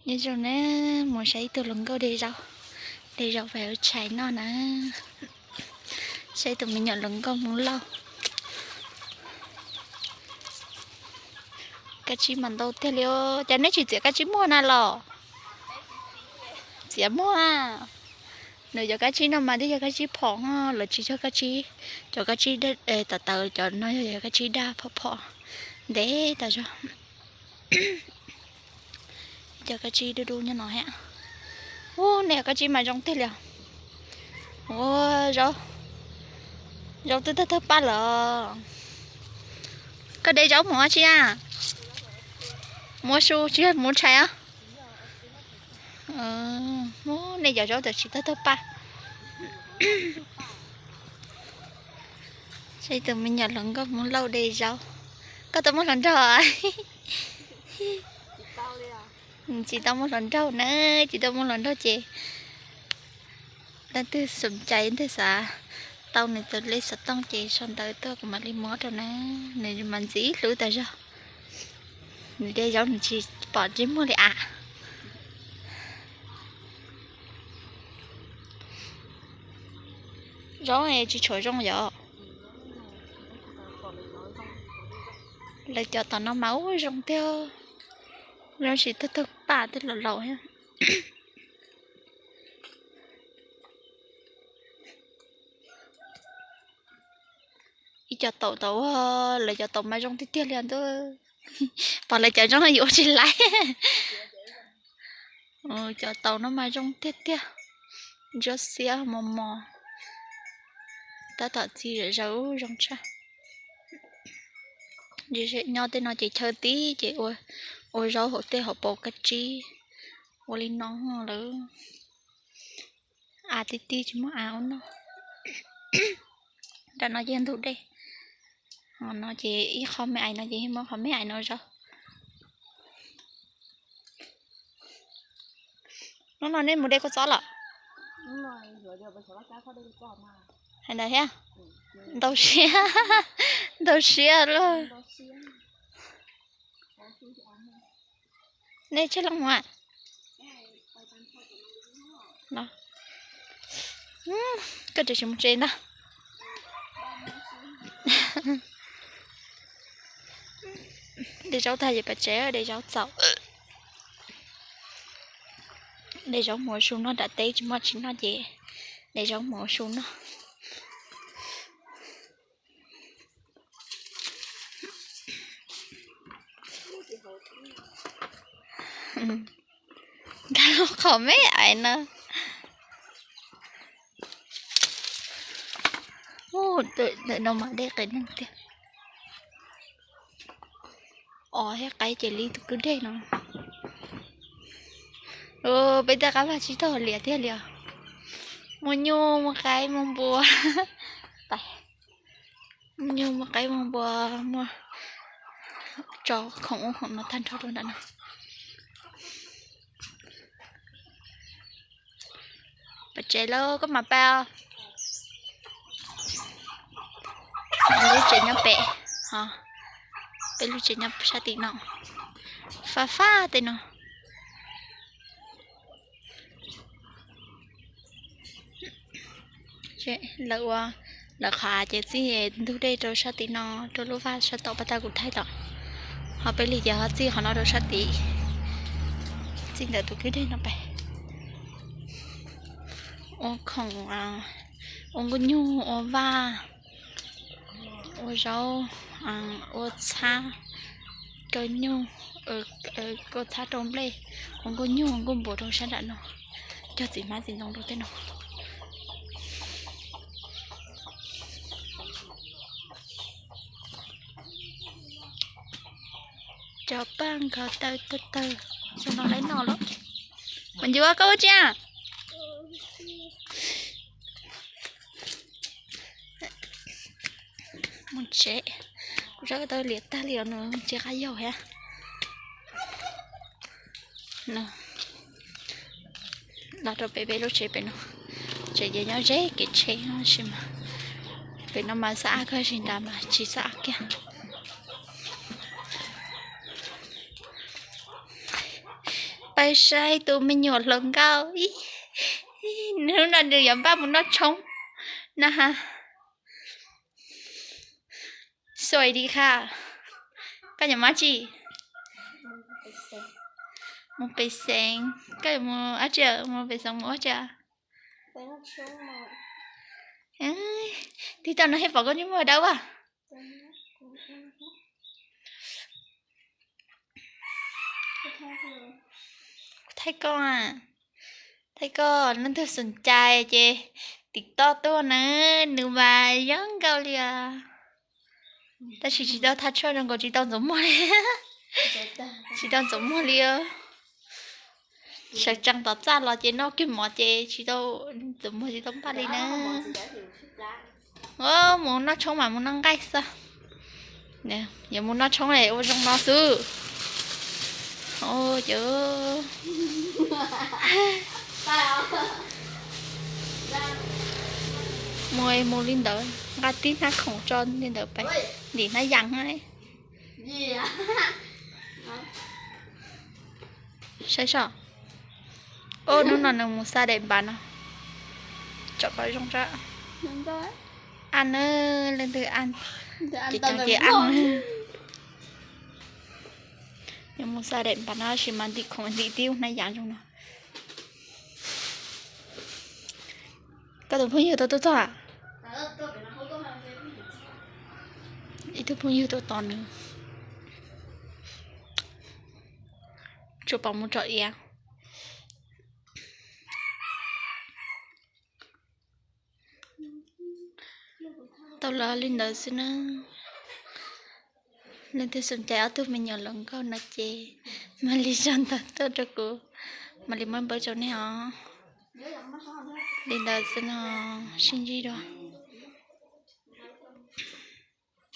Nyob zoo na, mus saib ib tug hluas nkauj de zaub, de zaub pem lub tshais noj na. Saib tus me nyuam hluas nkauj Hmoob Lauj. Kab tsib mas ntau tiag li os. Cas neb tsis txiav kab tsib muag na los? Txiav muag. Nws cov kab tsib no mas twb yog kab tsib phom, lawv tsis yog kab tsib, cov kab tsib tawv tawv, cov no yog kab tsib daj phom phom, ntev tas zog. Cov kab tsib dub dub nyob no thiab. Ub, nej cov kab tsib mas zoo tiag li os. Ua, zaub, zaub twb tawg tawg paj lawm. Koj de zaub mus ua tsi a? Mus ua su tsis yog mus ua tshais os? Ub, nej cov zaub tam sim tawg tawg paj. Saib tus me nyuam hluas nkauj Hmoob Lauj de zaub. Koj tau muaj hluas nraug? Tsis tau muaj hluas nraug na, tsis tau muaj hluas nraug ces leej twg xoom cai, leej twg xav tau nws tus lej xov tooj ces sau ntawv tuaj kuv mam li muab rau na. Nws mas ntxim hlub tas zog. Nws de zaub nws tsis pom ntsej muag li as. Zaub tsis tshua zoo yom. Lawv cov tom no mas ub zoo tiag. Zaub tsis tawg tawg paj twb laus laus thiab. Ib co taum tau, lawv cov taum mas zoo tiag tiag li ntuj. Pom lawv cov zoo no yuav ua tsis laiv. Cov taum no mas zoo tiag tiag. Ntsuab xiab mos mos. Tab tom txi zawv zawv zoo tshaj. Nyob tej no ces chaw tib ces ua zaub hauv tej hauv paus kab tsib. Ua li no lawm. Av tib tib tsis muaj av ua noj. Nram no ces ntug dej. Ho no ces ib qho me ais no ces muab qho me ais no zaub. Hnub no nej mus de kua txob los? Hais ntawd thiab. Ntau siab, ntau siab lawm. Nej tseg loo mus. Koj tseem tsis mus tsev ntag. De zaub tag ces pab tsev de zaub txaus. De zaub mus ua su noj, nram teb tsis muaj tsis noj ces de zaub mus ua su noj. Nkag los qhov me ais no. Ntawm no mas dej qias neeg tiag. Os, thiab qaib ces li tus kwj deg no. Peb tej qab vaj tsib taug lias tiag li os. Muaj nyuj muaj qaib muaj npua. Muaj nyuj muaj qaib muaj npua, muaj tso khoom ub khoom no tag nrho rau nram no. Pab tsev lawm koj mam pab. Lub tsev nyob pem, peb lub tsev nyob sab tim no, fab fab tej no. Lawv ua, lawv qhov av ces txij ntug dej rau sab tim no, rau lub vaj sab tom pab tag kuv thaij tom. Ho peb li ces ho txij qhov no rau sab tid, txij ntawm tus kwj deg no pem. Ua khoom, ua nkauj nyuj, ua vaj, ua zaub, ua txhab, kaw nyuj, ua txhab rau nplej, ua nkauj nyuj ua nkauj npua rau sab nram no, cog txiv hmab txiv ntoo rau tej no. Cov paj nkhaus taw tawg tawg, xyoo no laib noj lawm. Mas ncuav koj ua tsi? Mus tsev, kuv saib tau liam tag li os, nws tsis qab yaug thiab. Los rau pem peb lub tsev pem no, tsev ces nyob ze kev tsheb no sis mas pem no mas xab ab kawg, tsis nrad mas tsis xab ab kiag. Pais saib tus me nyuam hluas nkauj. Hnub no nws yuav npaj mus noj tshoob na ha. สวัสดีค่ะ Koj yuav mus dab tsi? Mus pem xeev. Koj yuav mus dab tsi? Mus pem xeev mus ua dab tsi? Tig tau no thiaj pom koj ntsej muag dawb a. Thaij koj, thaij koj, leej twg xom cai ces tim toj tuaj na, nws mas zoo nkauj li os. Tab sis tsis tau thaj tshuaj zoo nkaus tsis tau ntxuav muag li. Tsis tau ntxuav muag li. Sawv tsees tom txaj los ces noj kiag mov ces tsis tau ntxuav muag tsis tau npaj li na. Mus noj tshoob mas mus noj nqaij xwb. Yuav mus noj tshoob es ua zoo no xwb. Mus mus li ntawd, nqa tib hnab khoom tso li ntawd pais ntim hnab yas. Saib seb. Ub, hnub no nws mus xa daim npav no. Tsom qhov zoo tso. Aj na, leej twg aj ces cov ces aj. Yuav mus xa daim npav no tab sis mas ntim khoom ntim tib hnab yas zoo no. Koj tus phooj ywg tuaj txog a? Ib tug phooj ywg tuaj tos nws. Tsuas pom mus tsom iav. Tau los li ntawd xwb na. Leej twg xom cai ob tug me nyuam hluas nkauj no ces mam li sau ntawv tuaj rau kuv, mam li muab npawb rau nej os. Li ntawd xwb no, sib ntsib dua.